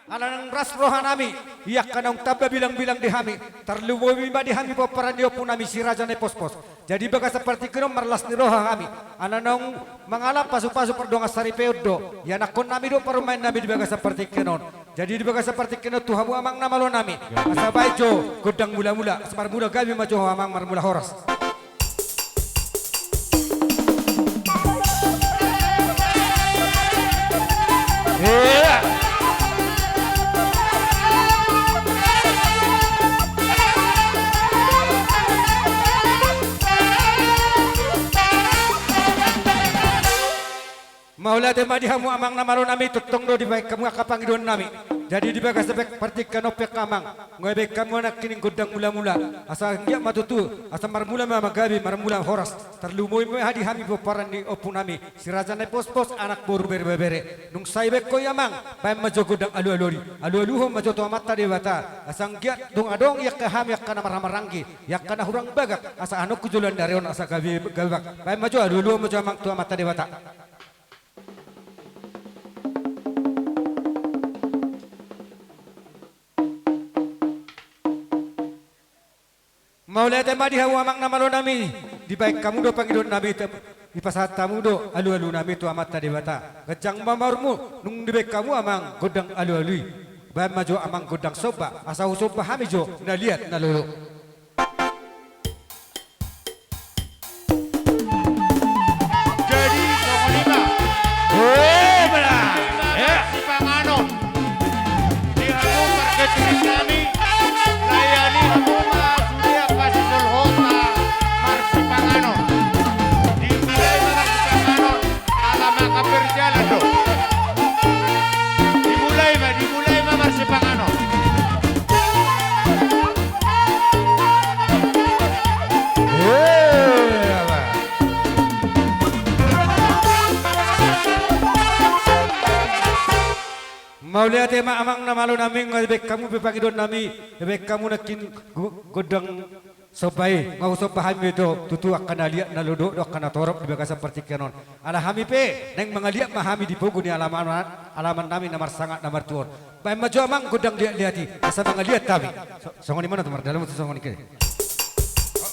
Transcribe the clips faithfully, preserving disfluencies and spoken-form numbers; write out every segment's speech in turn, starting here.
ala naung las rohanami, i angka naung tamba bilangbilang di hami, tarlumobi ma di hami pomparan ni ompunami si Raja Naipospos. Jadi di bagasan partingkian on marlas ni roha hami, ala naung mangalap pasupasu pardongan saripeon do, ianakkonnami do parumaennami di bagasan partingkian on. Jadi di bagasan partingkian on tu hamu amang na malonami, asa baen jo gondang mulamula, asa marmula gabe ma jo ho amang, marmula horas. Ia. Mauliate ma di hamu amang na malonami, tongtong do dibaen hamu angka pangidoannami. Jadi di bagasan partingkian on pe amang, nunga dibaen hamu nangkining gondang mulamula, asa anggiat ma tutu, asa marmula ma gabe, marmula horas, tarlumobi ma di hami pomparan ni ompunami si Raja Naipospos, anak boru bere ibebere. Nunga sai dibaen ho i amang, baen ma jo gondang alualu i, alualuhon ma jo tu Amanta Debata, asa anggiat dung adong i angka hami angka na marhahamaranggi, i angka na hurang bagak, asa anongku joloan ni ari on asa gabe gabak. Baen ma jo, alualuhon ma jo amang tu Amanta Debata. Mauliate ma di hamu amang na malonami, dibaen hamu do pangidoannami, dipasahat hamu do alualunami tu Amanta Debata. Ganjang ma umurmu, nunga dibaen hamu amang gondang alualu i. Baen ma jo amang gondang somba, asa husomba hami jo na liat na lolo. Jadi songon i ma. Hei, bala. Sipanganon. Di hamu margentris nami, layani hamu ma sude angka sisolhotna marsipanganon. Dimulai ma marsipanganon, ala maka berjalan do. Dimulai ma, dimulai ma marsipanganon. Mauliate ma amang na malonami, nunga dibaen hamu pe pangidoannami, dibaen hamu nangkin gu-, gondang somba i, nunga husomba hami do tutu angka na liat na lolo do angka na torop di bagasan partingkian on. Ala hami pe naeng mangaliat ma hami di pogu ni alaman, alamannami na marsangap na martua on. Baen ma jo amang gondang liatliat i, asa mangaliat hami. So-, songon i ma na tu mardalan tu songon i ke.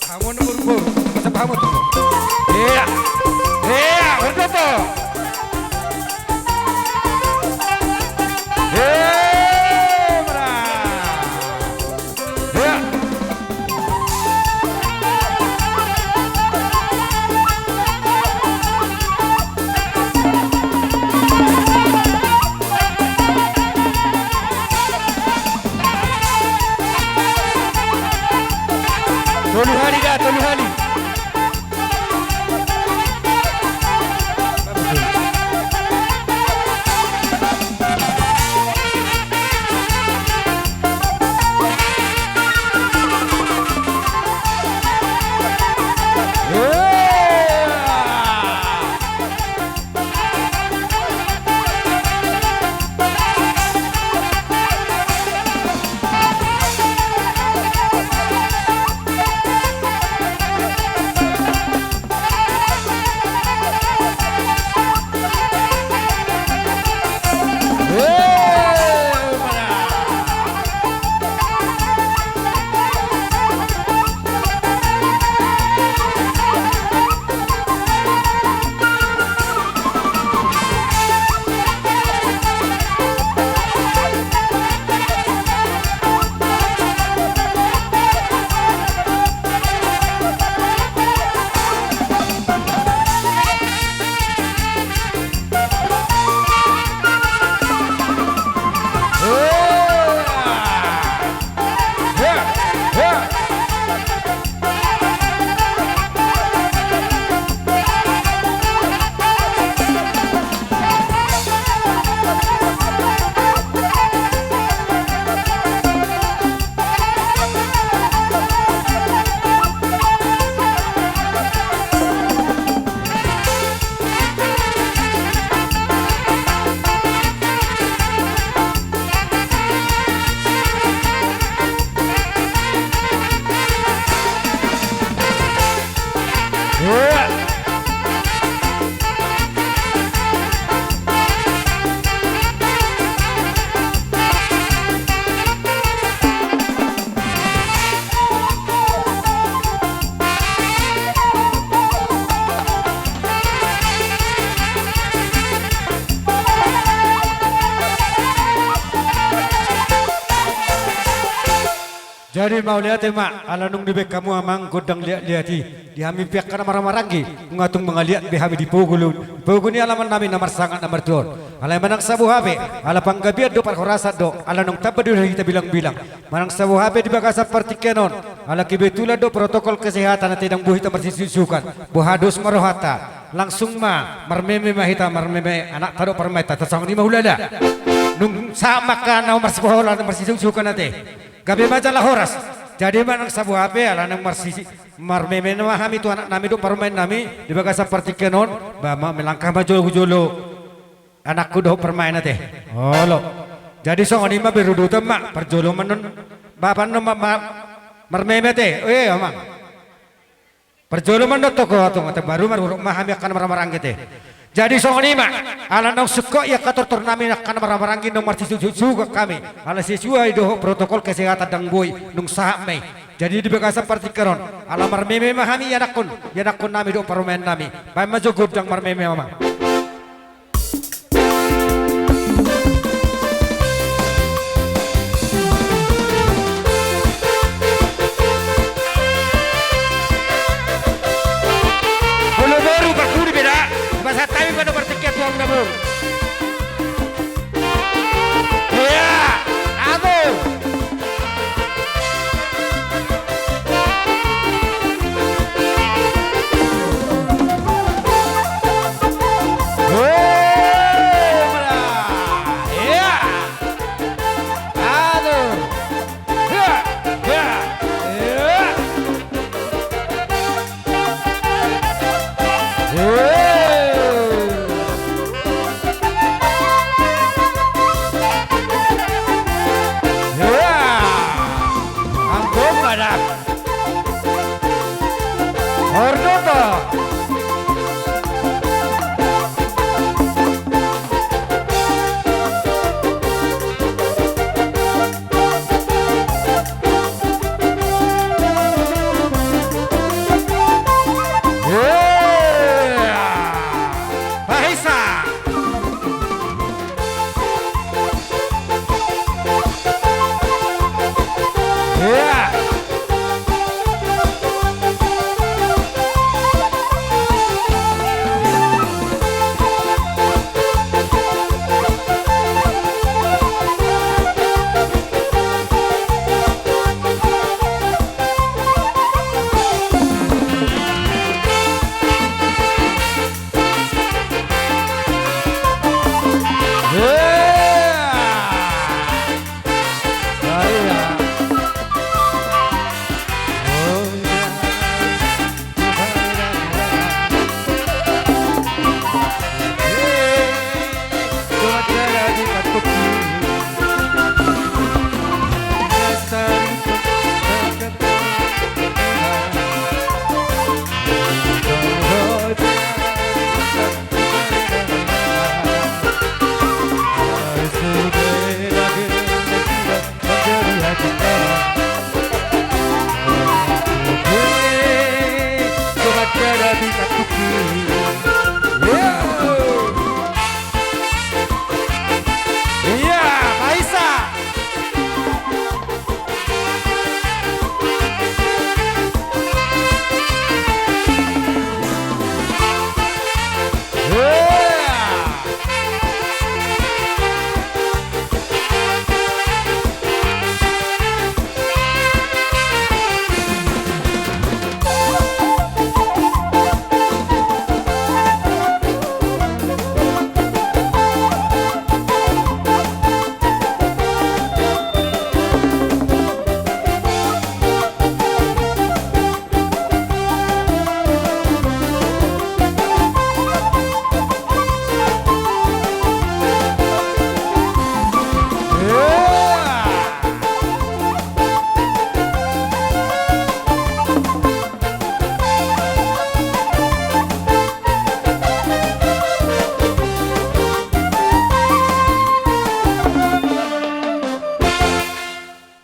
Hamu na boruboru, asa hamu tu. Ia. Ia, berdoto. Ia, bra. Ia. Tolu hali da, tolu hali. Jadi mauliate ma, ala nunga dibaen hamu amang gondang liat-liat i. Di hami pe angka na marhahamaranggi, nunga tung mangaliat be hami di pogu ni, pogu ni alaman nami na marsangap na martua on. Alai manang saboha pe, ala panggabean do parhorasan do, ala naung tamba do hita bilang-bilang. Manang saboha pe di bagasan partingkian on, ala kebetulan do protokol kesehatan ate, ndang boi hita marsisuksukan. Boha dos ma rohanta, langsung ma marmeme ma hita, marmeme anakta dohot parumaenta, ate, songon i ma hulala. Nunga sahat ma angka na marsipahola, na marsisuksukan ate. Gabe ma jala horas. Jadi manang saboha pe ala naung marsisi, marmeme ma hami tu anak nami dohot parumaen nami di bagasan partingkian on, ba ma melangkah ma jolo-jolo anakku dohot parumaen ate. Olo. Jadi songon i ma berurutan ma, parjolo ma annon bapa annon ma, ma, marmeme ate. Eh, amang. Parjolo ma annon toko atong ate, baru marurut ma hami angka na marhahamaranggi ate. Jadi songon i ma, ala naung singkop i angka tortor nami angka na marhahamaranggi, naung marsisuksukan hami. Ala sesuai dohot protokol kesehatan, ndang boi, nunga sahat ma i. Jadi di bagasan partingkian on, ala marmeme ma hami ianakhon, ianakhon nami dohot parumaen nami. Baen ma jo gondang marmeme amang. Molo boru parpudi beda, pasahat hami ma do partingkian tu hamuna boru. Ia, ado.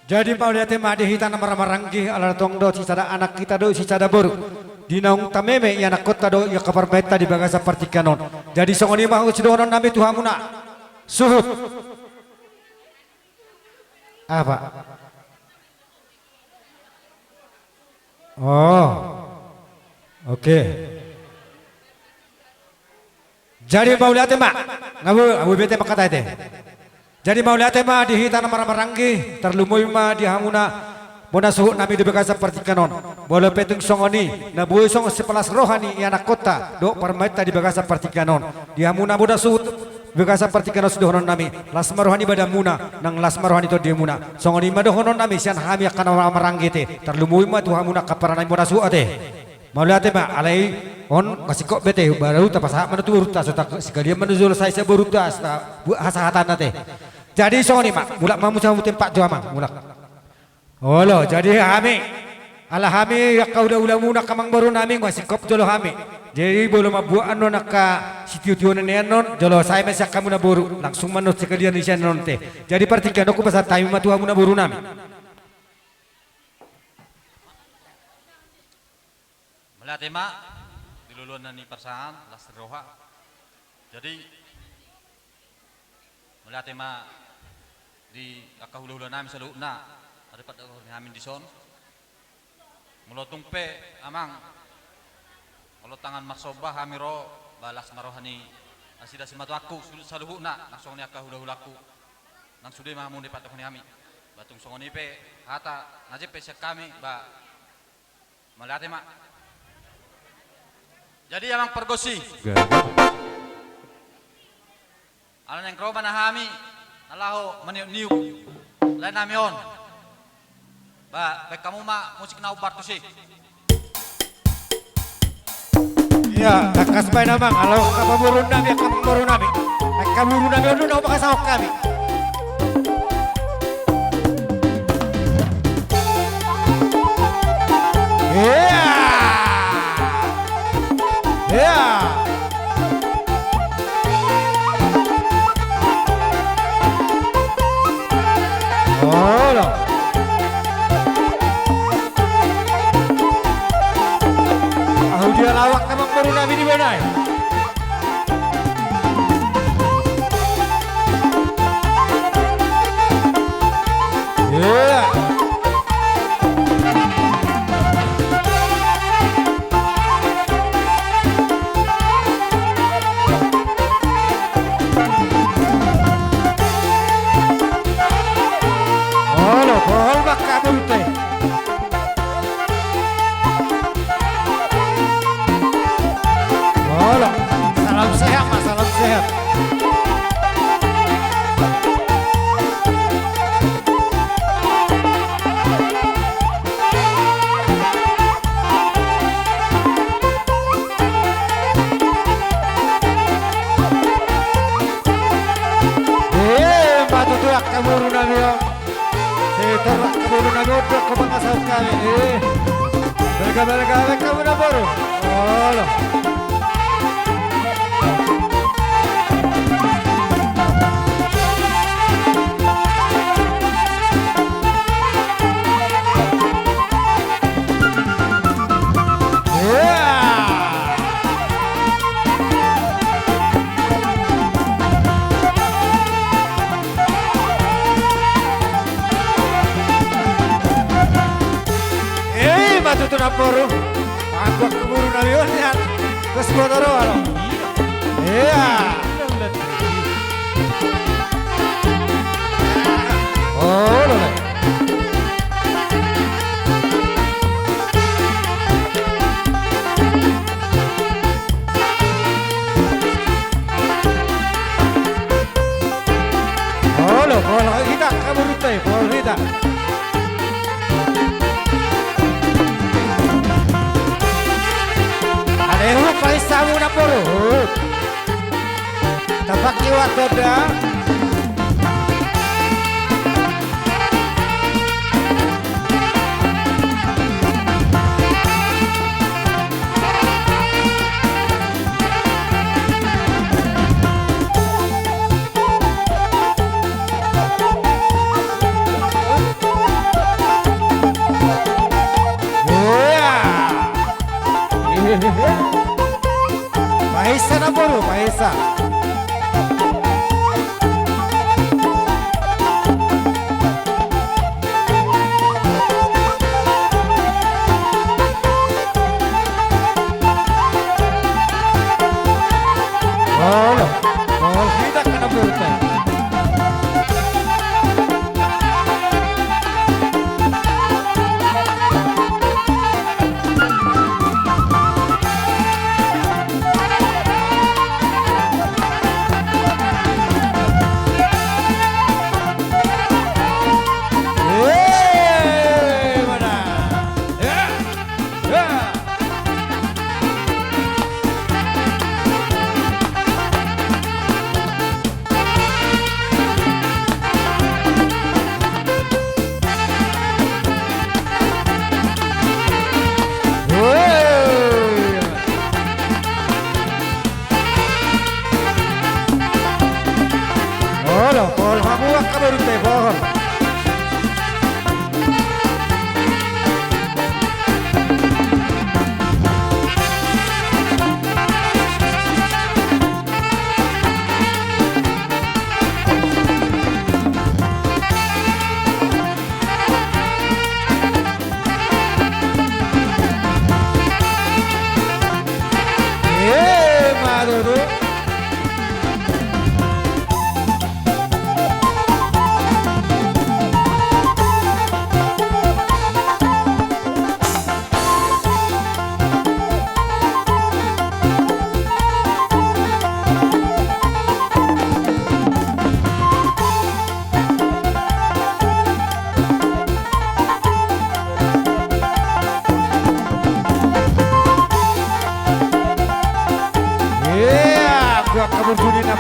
Jadi mauliate ma di hita na marhahamaranggi, ala tong do sisada anak hita dohot sisada boru. Di naung tameme ianakkonta dohot angka parumaenta di bagasan partingkian on. Jadi songon i ma sidohonon nami tu hamuna. Suhut. Aha? Oh. Oke. Jadi mauliate ma. Nga boi, nga boi bete mangkatai te. Jadi mauliate ma di hita na marhahamaranggi, tarlumobi ma di hamuna bona suhut nami di bagasan partingkian on. Molo pe tung songon i, na boi songon sipalas roha ni ianakhonta dohot parumaenta di bagasan partingkian on. Di hamuna bona suhut di bagasan partingkian on sidohonon nami, las ma roha ni badanmuna, nang las ma roha ni tondimuna. Songon i ma dohonon nami sian hami angka na marhahamaranggi ate, tarlumobi ma tu hamuna angka parana ni bona suhut ate. Mauliate ma, alai on nga singkop be ate, baru tapasahat ma na tu borunta, so ta-, sekalian ma na jolo sae sian borunta, asa ta-, buat hasahatanna ate. Jadi songon i ma, mulak ma muse hamu tu tempat jo amang, mulak. Olo, jadi hami, ala hami angka hulahulamuna angka amangboru nami, nga singkop jolo hami. Jadi molo mambuat annon angka sitiotio ni annon, jolo sae ma sian hamu na boru, langsung ma annon sekalian i sian annon ate. Jadi partingkian on hupasahat hami ma tu hamu na boru nami. Mauliate ma di loloan na ni parsahatan, las ni roha. Jadi mauliate ma di angka hulahula nami saluhutna, na dipadakhon ni hami dison. Molo tung pe amang, molo tangan marsomba hami ro, ba las ma roha ni nasida simatuangku, suhut saluhutna, nang songon i angka hulahulangku. Nang sude ma hamu dipadakhon ni hami. Ba tung songon i pe hata na jempek sian hami, ba mauliate ma. Jadi amang pargonsi. Gabe. Ala naeng ro ma na hami na laho maniupniup lae nami on. Ba, baen hamu ma musik na umbar tusi. Ia, tangkas baen amang, ala angka pamoruon nami, angka pamoruon nami. Angka pamoruon nami on do na hupasahat hami. Ia. Ia. Olo. Ahu dia lawak amang boru nami di bona i. Ia. Olo, bohol ma angka borunta i. Olo, salam sehat ma, salam sehat. Ima tutu angka boru nami on. Setor angka boru nami on, dok, ko mangasahon hami. Eh. Balga, balga, balga, angka boru nami on. Olo. Ima tutu namboru. Anggo angka boru nami on nian. Terus gua taruh alo. Ia. Oh, lo, le. Olo, olo, hita, kamu rute, olo, hita. Ale, hupa, isa, muna, poro. Tapak iwat, toda. Mahesa namboru, mahesa.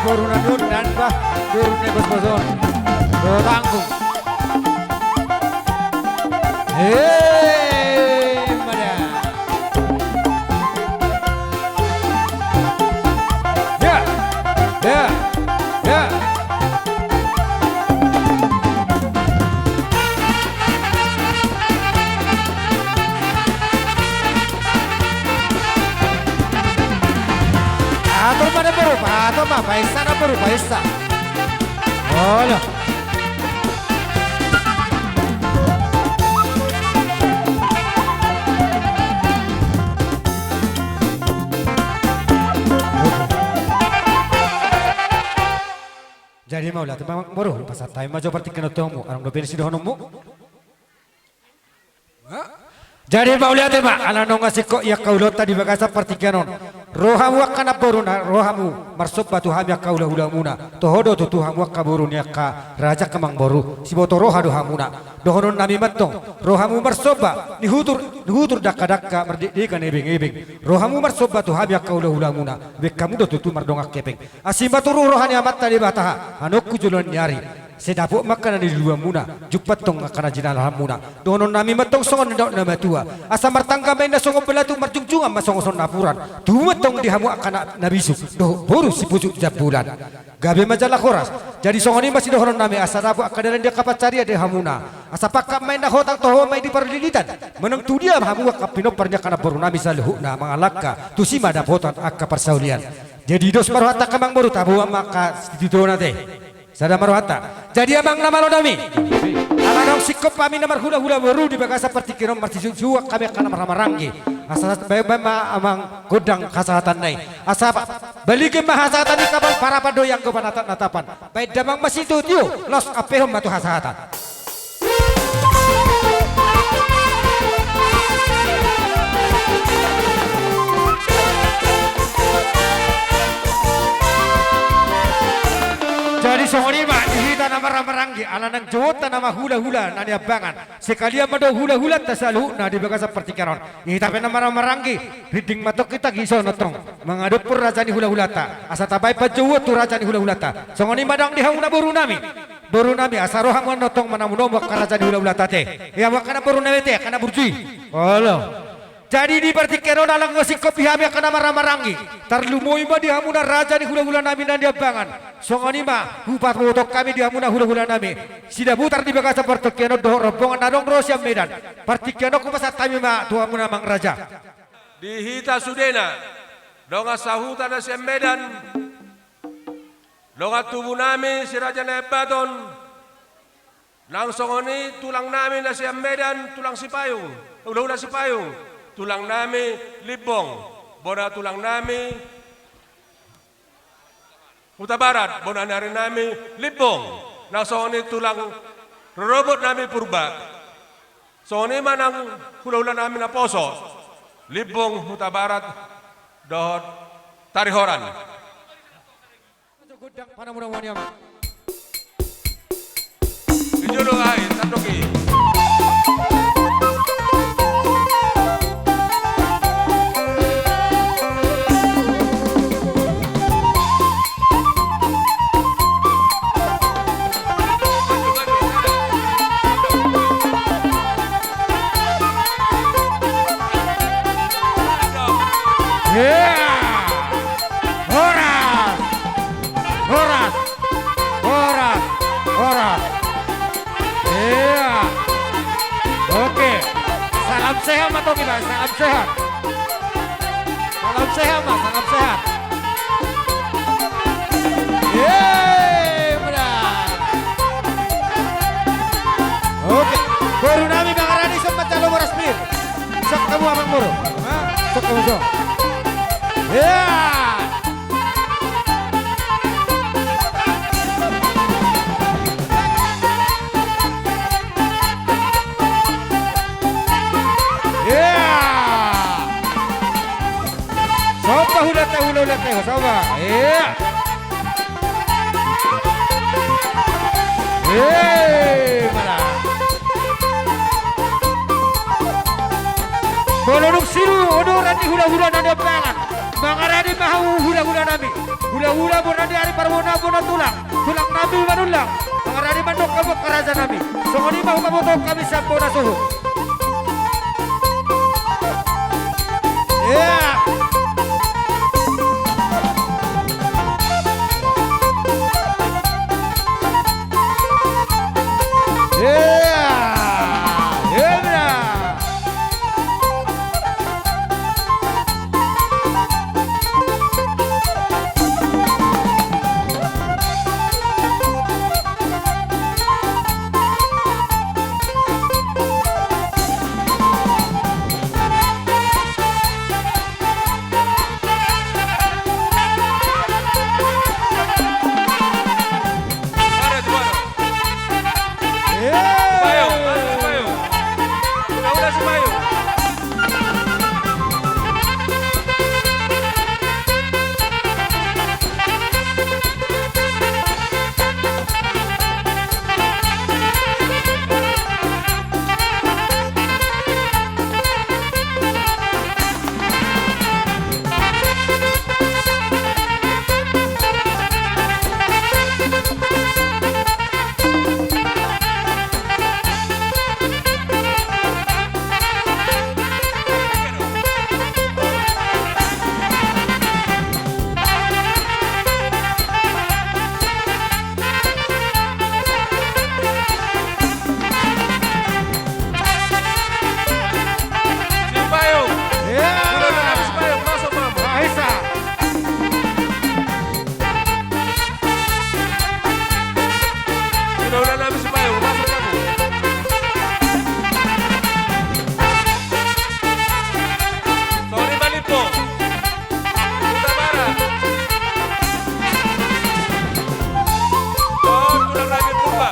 Boru na nion dan bah, boru na bos-bos on. Boru tanggung. Hei, mada. Ya, ya, ya. Atur ma na boru, atur ma, paisa na boru, paisa. Olo. Jadi mauliate ma amang boru, pasahat hami ma jo partingkian on tu hamu, adong dope na sidohononmu? Jadi mauliate ma, ala nunga singkop i angka ulaonta di bagasan partingkian on. Ro hamu angka namboruna, ro hamu marsomba tu hami angka hulahulamuna. Toho do tutu hamu angka boru ni angka raja angka amang boru, siboto roha do hamuna. Dohononnami ma antong, ro hamu marsomba, nihutur, nihutur dangkadangka, mardekdekan ebeng-ebeng. Ro hamu marsomba tu hami angka hulahulamuna, baen hamu do tutu mardongan hepeng. Asi ma tutu roha ni Amanta Debata, hanungkun joloan ni ari. Sai dapot ma angka na niluluanmuna, jumpang antong angka na jinalahanmuna. Dohononnami ma antong songon nidok ni natuatua. Asa martangga ma inna songon balatuk, marjungjungan ma songon napuran. Tubu ma antong di hamu angka na, na bisuk, dohot boru sipucuk jambulan. Gabe ma jala horas. Jadi songon i ma sidohononnami, asa dapot angka dalan di angka pansarian di hamuna. Asa pangkat ma inna hotang, toho ma i di parlilitan. Manang tu dia ma hamu angka pinompar ni angka namborunami saluhutna mangalangka, tusi ma dapotan angka parsaulian. Jadi dos ma rohanta angka amang boru, taboan ma angka situtuna te. Sada ma rohanta. Jadi amang na malonami, ala naung singkop hami na marhulahula boru di bagasan partingkian on, marsijukjuak hami angka na marhahamaranggi. Asa baen, baen ma amang gondang hasahatan na i. Asa ba-, baligen ma hasahatan i, kapal parapan do i anggo panatapnatapan. Baen damang ma situtu, laos ampehon ma tu hasahatan. Jadi songon i ma di hita na marhahamaranggi, ala nang jouonta nama hulahula na niambangan. Sekalian ma dohot hulahulanta saluhutna di bagasan partingkian on. Hita pe na marhahamaranggi, rinding ma antong hita dison antong mangadophon raja ni hulahulanta, asa tabaen panjouon tu raja ni hulahulanta. Songon i ma nang di hamu namborunami. Borunami, asa ro hamu antong manamunomu angka raja ni hulahulanta te. Ia hamu angka namborunami te, angka na burju i. Olo. Jadi di partingkian on ala nunga singkop i hami angka na marhahamaranggi, tarlumobi ma di hamuna raja ni hulahulanami na niambangan. Songon i ma hupabotohon hami di hamuna hulahulanami sidabutar di bagasan partingkian on dohot rombongan na adong ro sian Medan. Partingkian on hupasahat hami ma tu hamuna amang raja. Di hita sudena, dongan sahuta na sian Medan, dongan tubunami si Raja Nabaton, nang songon i tulangnami na sian Medan, tulang Sipayung, hulahula Sipayung, tulangnami Limbong, bona tulangnami Hutabarat, bona ni arinami Limbong, nang songon i tulang rorobotnami Purba. Songon i ma nang hulahulanami naposo, Limbong, Hutabarat dohot Tarihoran. Gondang panamunamuan i, amang. Di jolo ai, tandok i. Ia. Horas. Horas. Horas. Horas. Ia. Oke. Salam sehat ma antong, Iba. Salam sehat. Salam sehat ma, salam sehat. Ia, benar. Oke. Borunami mangarani, sempat jalo boras pir. Sok hamu, amang boru. Ha? Sok hamu, sok. Ia. Ia. Somba hulahulanta, hulahulanta, somba. Ia. Ia, mana? Molo dung siru odoran ni hulahula na niambangan, mangarani ma Hulahula nami, hulahula bona ni ari, parbona bona tulang, tulang nami Manullang, mangaradi mandok hamu angka raja nami. Songon i ma hupabotohon hami sian bona suhut. Ia. Ia. Ia. Sipayung. Ia. Hulahula nami Sipayung, masuk, Mam. Mahesa. Hulahula nami Sipayung, masuk, Mam. Songon i ma Limpo. Huta Barat. Oh, tulang nami Purba.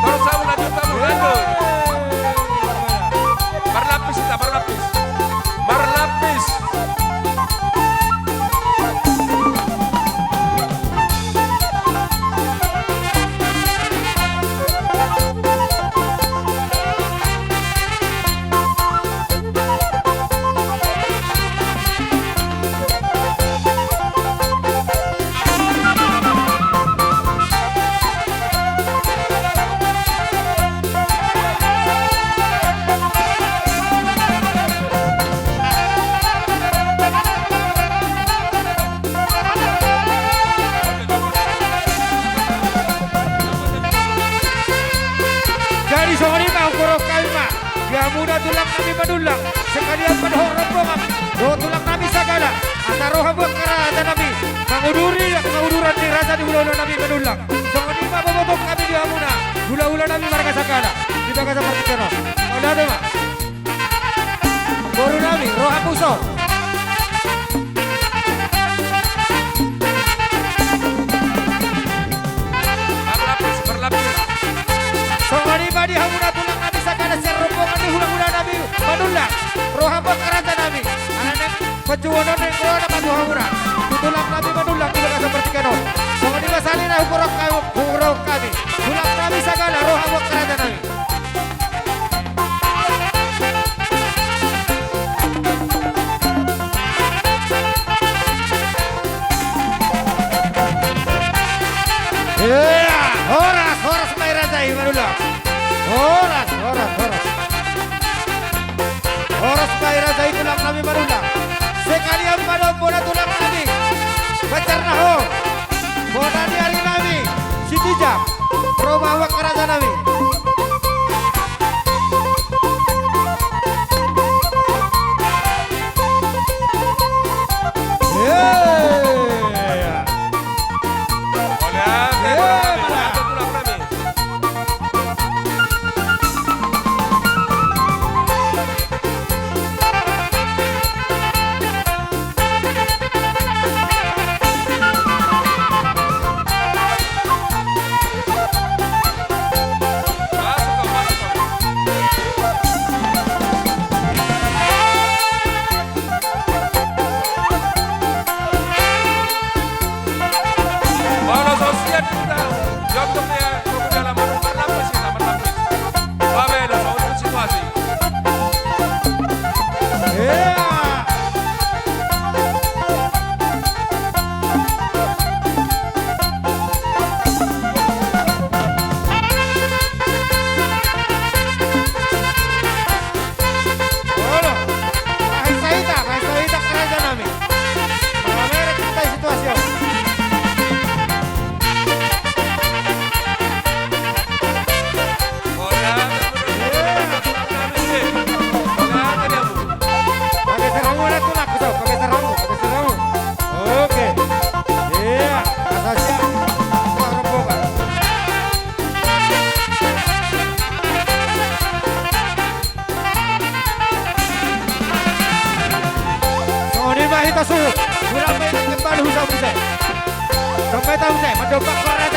Torus hamu, lanjut hamu, lanjut. Marlapis hita, marlapis. Marlapis. Jadi songon i ma, huboto hami ma di hamuna tulang nami Manullang, sekalian ma dohot rombongan dohot tulang nami sagala, asa ro hamu angka raja nami manguduri angka uduran ni raja ni hulahula nami Manullang. Songon i ma pabotohon hami di hamuna hulahula nami marga Sagala di bagasan partingkian on. Olo, ate ma. Boru nami, ro hamu son. Marlapis, marlapis. Songon i ma di hamuna tulang nami sagala sian rombongan ni hulahula nami Manullang. Ro hamu angka raja nami. Ala naeng panjouon on naeng ro ma tu hamuna. Tu tulang nami Manullang di bagasan partingkian on. Songon i ma sahali nai huboto hami, huboto hami. Tulang nami sagala, ro hamu angka raja nami. Ia, horas, horas ma i raja i Manullang. Horas, horas, horas. Horas ma i raja i tulang nami Manullang. Sekalian ma dohot bona tulang nami Banjarnahor. Bona ni ari nami Sitinjak. Ro ma hamu angka raja nami. Ia. Ia, tulang nami. Tasu, ulang main kembali husau muse. Sampai tahu saya, mendompak berat.